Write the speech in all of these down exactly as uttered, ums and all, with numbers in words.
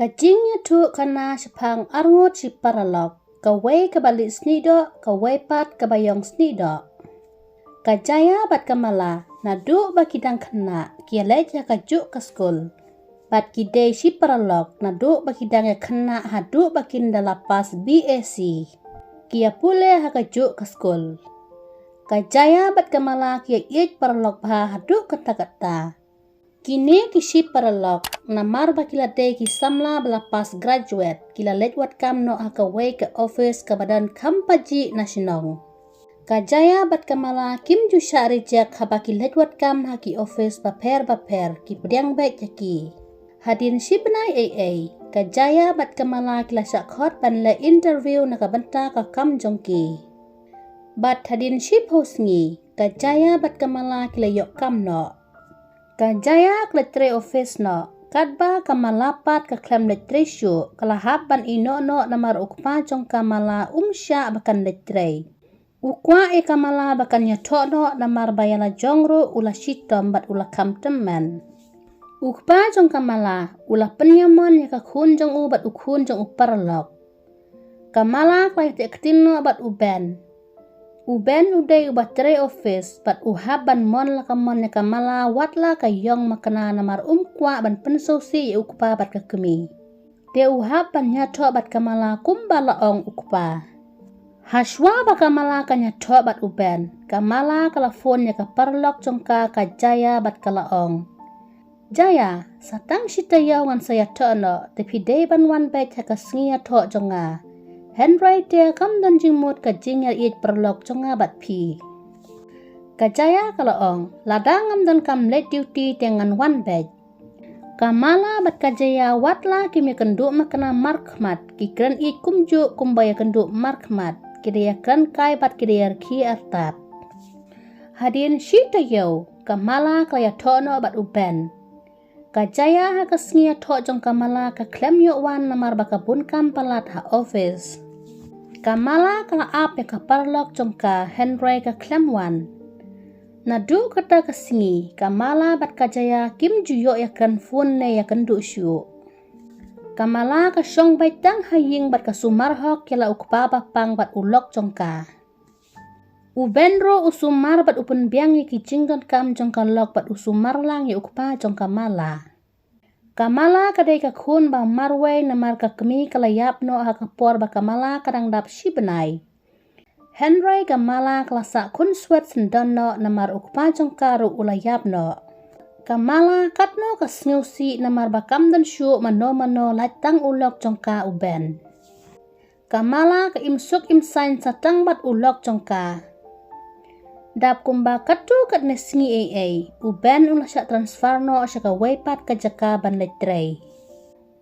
Ka jingïathuh khana shaphang arngut shi paralok, kawei kaba lih snieh doh, kawei pat kaba ïong snieh doh. Ka Jaya bad ka Mala, naduh ba ki dang khynnah, ki ïaleit ha kajuh ka skul. Bad ki dei shi paralok, naduh ba ki dang ïakhynnah haduh ba kin da la pass B A C. Ki ïapule ha kajuh ka skul. Ka Jaya bad ka Mala ki ïaieit paralok bha haduh katta katta. Kine ki shi paralok, namar ba ki la dei ki samla ba la pass graduate, ki la leit wad kam noh ha kawei ka office kaba don kham pajih na shnong. Ka Jaya bad ka Mala kim ju shah reject haba ki leit wad kam ha ki office bapher bapher, ki pdiang beit ïa ki. Hadien shi bnai ei ei, ka Jaya bad ka Mala ki la shah khot ban leh interview na ka bynta ka kam jong ki. Bad hadien shiphew sngi, ka Jaya bad ka Mala ki la ïoh kam noh. Ka Jaya ka leit trei office noh, katba ka Mala pat ka khlem leit trei shuh, ka la hap ban ïehnoh noh namar u kpa jong ka Mala um shah ba kan leit trei. U kwah ïa ka Mala ba kan ïathoh noh namar ba ïa la jong ruh u la shitom bad u la kham tymmen. U kpa jong ka Mala, u la pynïamon ïa ka khun jong u bad u khun jong u paralok. Ka Mala ka la ïateh ktien noh bad u Ben. U Ben u dei uba trei office bad u hap ban mon la ka mon ïa ka Mala wat la ka ïong makna namar um kwah ban pynsngewsih ïa u kpa bad ka kmie. Te u hap ban ïathoh bad ka Mala kumba la ong u kpa. Hashwa ba ka Mala kan ïathoh bad u Ben, ka Mala ka la phone ïa ka paralok jong ka, ka Jaya bad ka la ong, Jaya, sa tang shi taïew ngan sa ïathoh noh, te phi dei ban wan beit ha ka sngi ïathoh jong nga. Hynrei te kam don jingmut ka jingïaieit paralok jong nga bad phi. Ka Jaya ka la ong, lada ngam donkam leit duty te ngan wan beit. Ka Mala bad ka Jaya wat la kim ïakynduh makna markhmat, ki kren ïeit kumjuh kumba ïakynduh markhmat, ki da ïakren kai bad ki da ïarkhie artat. Hadien shi taïew, ka Mala ka la ïathoh noh bad u Ben. Ka Jaya ha ka sngi ïathoh jong ka Mala ka khlem ïoh wan namar ba ka bun kam palat ha office. Ka Mala ka la ap ïa ka paralok jong ka hynrei ka khlem wan. Naduh kata ka sngi, ka Mala bad ka Jaya kim ju ïoh ïakren phone ne ïakynduh shuh. Ka Mala ka shong beit tang ha ïing bad ka sumar hok ïa la u kpa ba pang bad u lok jong ka. U Ben ruh u sumar bad u pynbiang ïa ki jingdonkam jong ka lok bad u sumar lang ïa u kpa jong ka Mala. Ka Mala ka dei ka khun ba marwei namar ka kmie ka la ïap noh ha ka por ba ka Mala ka dang dap shi bnai. Hynrei ka Mala ka la sah khun swet syndon noh namar u kpa jong ka ruh u la ïap noh. Ka Mala katno ka sngewsih namar ba kam don shuh mano mano lait tang u lok jong ka u Ben. Ka Mala ka im suk im saiñ sa tang bad u lok jong ka. Dap kumba katto katne sngi ei ei, u Ben u la shah transfer noh sha kawei pat ka jaka ban leit trei.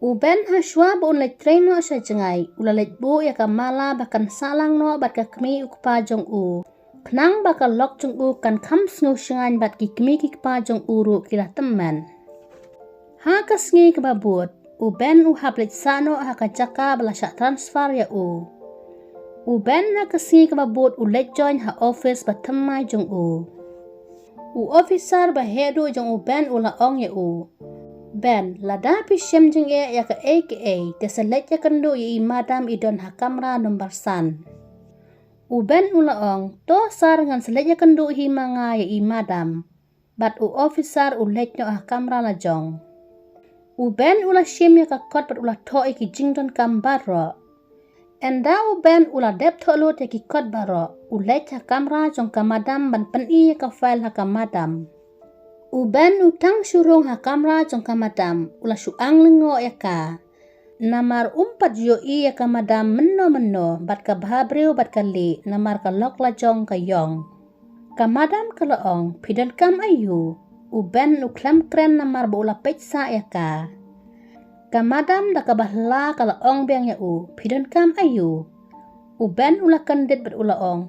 U Ben hashwa ba un leit trei noh sha jngai, u la leit buh ïa ka Mala ba kan sah lang noh bad ka kmie u kpa jong u. Khnang ba ka lok jong u kan kham sngew shngaiñ bad ki kmie ki kpa jong u ruh ki la tymmen. Ha ka sngi kaba bud, u Ben u hap leit sah noh ha ka jaka ba la shah transfer ïa u. U Ben ha ka sngi kaba bud u leit join ha office ba thymmai jong u. U officer ba heh duh jong u Ben u la ong ïa u, Ben, lada phi shem jingeh ïa kaei kaei, te sa leit ïakynduh ïa i madam i don ha kamra number san. U Ben u la ong, to sir, ngan sa leit ïakynduh hi ma nga ïa i madam. Bad u officer u leit noh ha kamra la jong. U Ben u la shim ïa ka kot bad u la thoh ïa ki jingdonkam baroh. Ynda u Ben u la dep thoh lut ïa ki kot baroh, u leit ha kamra jong ka madam ban pyni ïa ka file ha ka madam. U Ben u tang shu rung ha kamra jong ka madam, u la shu ang lyngngoh ïa ka. Namar um pat ju ïohi ïa ka madam mynno mynno, bad ka bhabriew bad ka lieh, namar ka lok la jong ka ïong. Ka madam ka la ong, phi donkam aïu? U Ben u khlem kren namar ba u la peit sah ïa ka. Ka madam da kaba hla ka la ong biang ïa u, phi donkam aïu? U Ben u la kyndit bad u la ong,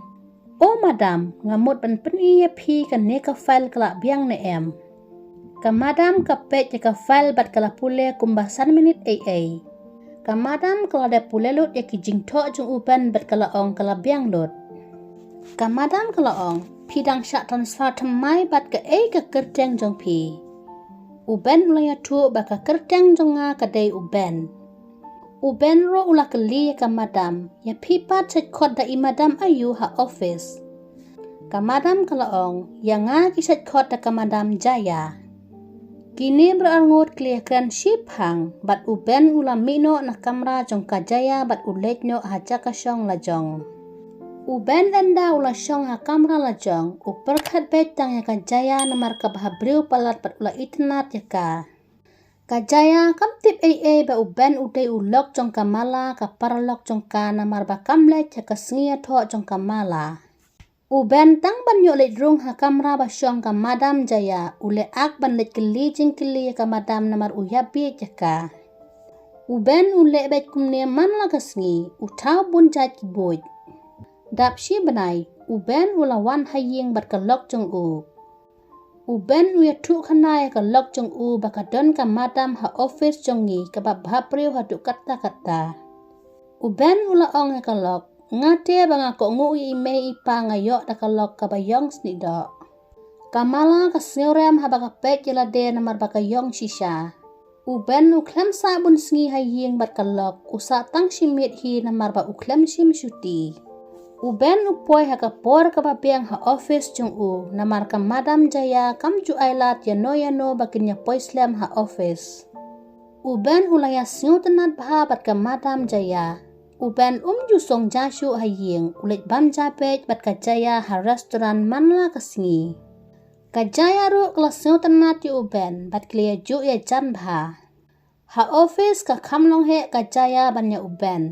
o madam, nga mut ban pyni ïa phi kane ka file ka la biang ne em. Ka madam ka peit ïa ka file bad ka la pule kumba san minit ei ei. Ka madam ka la dep pule lut ïa ki jingthoh jong u Ben bad ka la ong ka la biang lut. Ka madam ka la ong, phi dang shah transfer thymmai bad kaei ka kyrteng jong phi? U Ben u la ïathuh ba ka kyrteng jong nga ka dei u Ben. U Ben ruh u la kylli ïa ka madam, ïa phi pat shait khot da i madam aïu ha office. Ka madam ka la ong, ïa nga ki shait khot da ka madam Jaya. Kine baroh arngut ki la ïakren shiphang, bad u Ben u la mih noh na kamra jong ka Jaya bad u leit noh ha jaka shong la jong. U Ben ynda u la shong ha kamra la jong, u pyrkhat beit tang ïa ka Jaya namar kaba ha briew palat bad u la itynnad ïa ka. Ka Jaya kam tip ei ei ba u Ben u dei u lok jong ka Mala, ka paralok jong ka, namar ba kam leit ha ka sngi ïathoh jong ka Mala. U Ben tang ban ïoh leit rung ha kamra ba shong ka madam Jaya, u leh ak ban leit kylli jingkylli ïa ka madam namar u ïap bieit ïa ka. U Ben u leh beit kumne man la ka sngi, u thaw bun jait ki buit. Dap shi bnai, u Ben u la wan ha ïing bad ka lok jong u. U Ben u ïathuh khana ïa ka lok jong u ba ka don ka madam ha office jong ngi kaba bha briew haduh katta katta. U Ben u la ong ïa ka lok, nga te ba nga kohnguh ïa i mei i pa nga ïoh da ka lok kaba ïong snieh doh. Ka Mala ka sngewrem haba ka peit ïa lade namar ba ka ïong shisha. U Ben u khlem sah bun sngi ha ïing bad ka lok, u sah tang shi miet hi namar ba u khlem shim shuti. U Ben u poi ha ka por kaba biang ha office jong u, namar ka madam Jaya kam ju ai lad ïano ïano ba kin ïa poi slem ha office. U Ben u la ïa sngewtynnad bha bad ka madam Jaya. U Ben um ju song ja shuh ha ïing, u leit bam ja beit bad ka Jaya ha restaurant man la ka sngi. Ka Jaya ruh ka la sngewtynnad ïa u Ben bad ki la ïa juh ïa jan bha. Ha office ka kham long heh ka Jaya ban ïa u Ben.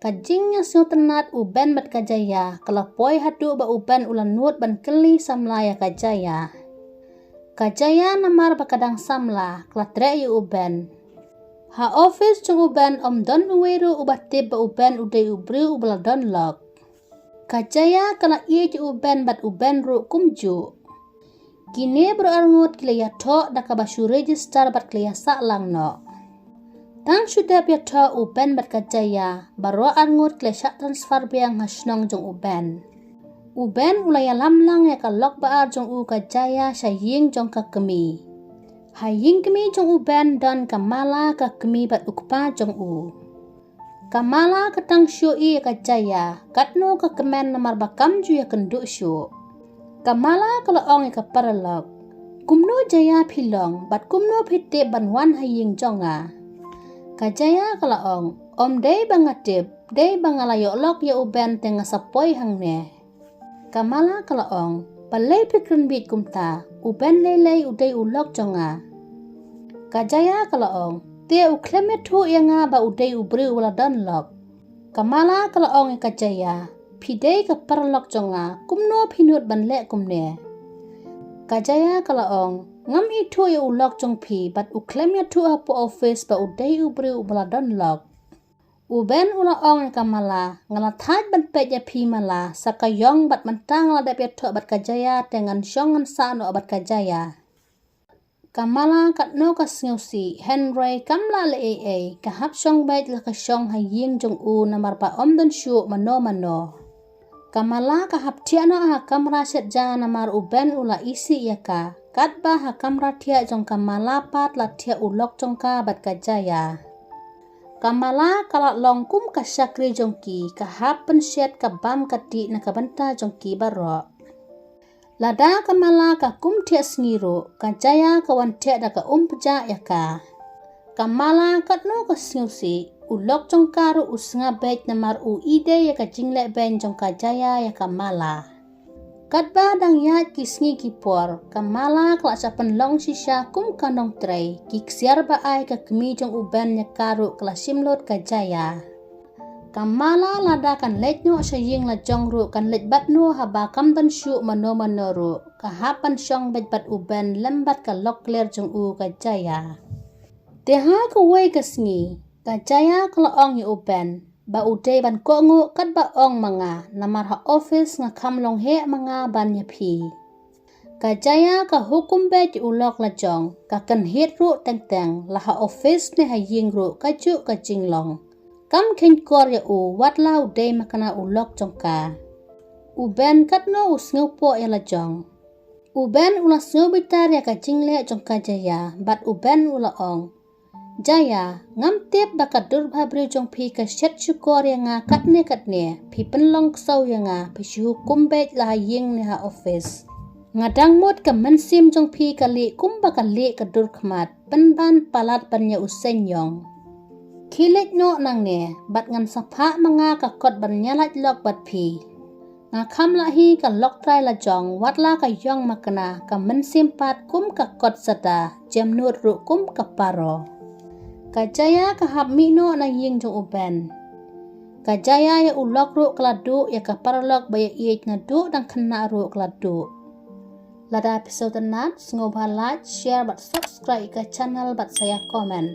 Ka jingïasngewtynnad u Ben bad ka Jaya ka la poi haduh ba u Ben u la nud ban kylli samla ïa ka Jaya. Ka Jaya namar ba ka dang samla ka la treh ïa u Ben. Ha office jong u Ben ym don uwei ruh uba tip ba u Ben u dei u briew uba la don lok. Ka Jaya ka la ïeit ïa u Ben bad u Ben ruh kumjuh. Kine baroh arngut ki la ïathoh da kaba shu register bad ki la ïasah lang noh. Tang shu dep ïathoh u Ben bad ka Jaya, baroh arngut ki la shah transfer biang ha shnong jong u Ben. U Ben u la ïalam lang ïa ka lok ba ar jong u ka Jaya sha ïing jong ka kmie. Ha ïing kmie jong u Ben don ka Mala ka kmie bad u kpa jong u. Ka Mala ka tang shu ïohi ïa ka Jaya, katno ka kmen namar ba kam ju ïakynduh shuh. Ka Mala ka la ong ïa ka paralok, kumno Jaya phi long, bad kumno phi tip ban wan ha ïing jong nga. Ka Jaya ka la ong, ym dei ba nga tip, dei ba nga la ïoh lok ïa u Ben te nga sa poi hangne. Ka Mala ka la ong, balei phi kren bieit kumta, u Ben lei lei u dei u lok jong nga. Ka Jaya ka la ong, te u khlem ïathuh ïa nga ba u dei u briew uba la don lok. Ka Mala ka la ong ïa ka Jaya, phi dei ka paralok jong nga, kumno phi nud ban leh kumne. Ka Jaya ka la ong, ngam ithuh ïa u lok jong phi, bad u khlem ïathuh hapoh office ba u dei u briew uba la don lok. U Ben u la ong ïa ka Mala, nga la thait ban peit ïa phi Mala, sa ka ïong bad mynta nga la dep ïathoh bad ka Jaya te ngan shong ngan sah noh bad ka Jaya. Ka Mala katno ka sngewsih, hynrei kam lah leh ei ei, ka hap shong beit la ka shong ha ïing jong u namar ba ym don shuh mano mano. Ka Mala ka hap thiah noh ha kamra shet ja namar u Ben u la isih ïa ka. Katba ha kamra thiah jong ka Mala pat la thiah u lok jong ka bad ka Jaya. Ka Mala ka la long kum ka shakri jong ki, ka hap pynshet ka bam ka dih na ka bynta jong ki baroh. Lada ka Mala ka kum thiah sngi ruh, ka Jaya ka wan thiah da ka um pjah ïa ka. Ka Mala katno ka sngewsih, u lok jong ka ruh u sngap beit namar u i dei ïa ka jingleh beiñ jong ka Jaya ïa ka Mala. Katba dang ïaid ki sngi ki por, ka Mala ka la shah pynlong shisha kum ka nongtrei, ki ksiar ba ai ka kmie jong u Ben ïa ka ruh ka la shim lut ka Jaya. Ka Mala lada kan leit noh sha ïing la jong ruh kan leit bad no haba kam don shuh mano mano ruh, ka hap ban shong beit bad u Ben lem bad ka lok kliar jong u ka Jaya. Te ha kawei ka sngi, ka Jaya ka la ong ïa u Ben, ba u dei ban kohnguh katba ong ma nga, namar ha office nga kham long heh ma nga ban ïa phi. Ka Jaya ka hukum beit ïa u lok la jong, ka kynhied ruh teng teng, la ha office ne ha ïing ruh kajuh ka jinglong. Kam kheiñ kor ïa u, wat la u dei ma kane u lok jong ka. U Ben katno u sngewpoh ïa la jong. U Ben u la sngewbitar ïa ka jingleh jong ka Jaya, bad u Ben u la ong, Jaya, ngam tip ba ka dur bhabriew jong phi ka shet shukor ïa nga katne katne, phi pynlong ksew ïa nga, phi shu hukum beit la ha ïing ne ha office. Nga dang mut ka mynsiem jong phi ka lieh kumba ka lieh ka dur khmat, pynban palat ban ïa u seiñ ïong. Khie leit noh nangne, bad ngan sa phah ma nga ka kot ban ïalait lok bad phi. Nga kham lah hi ka lok trai la jong, wat la ka ïong makna, ka mynsiem pat kum ka kot sata, jemnud ruh kum ka paro. Ka Jaya ka hap mih noh na ïing jong u Ben. Ka Jaya ïa u lok ruh ka la duh, ïa ka paralok ba ïa ïeit naduh dang khynnah ruh ka la duh. Lada phi sngewtynnat, sngewbha like, share bad subscribe ïa ka channel bad sa ïa comment.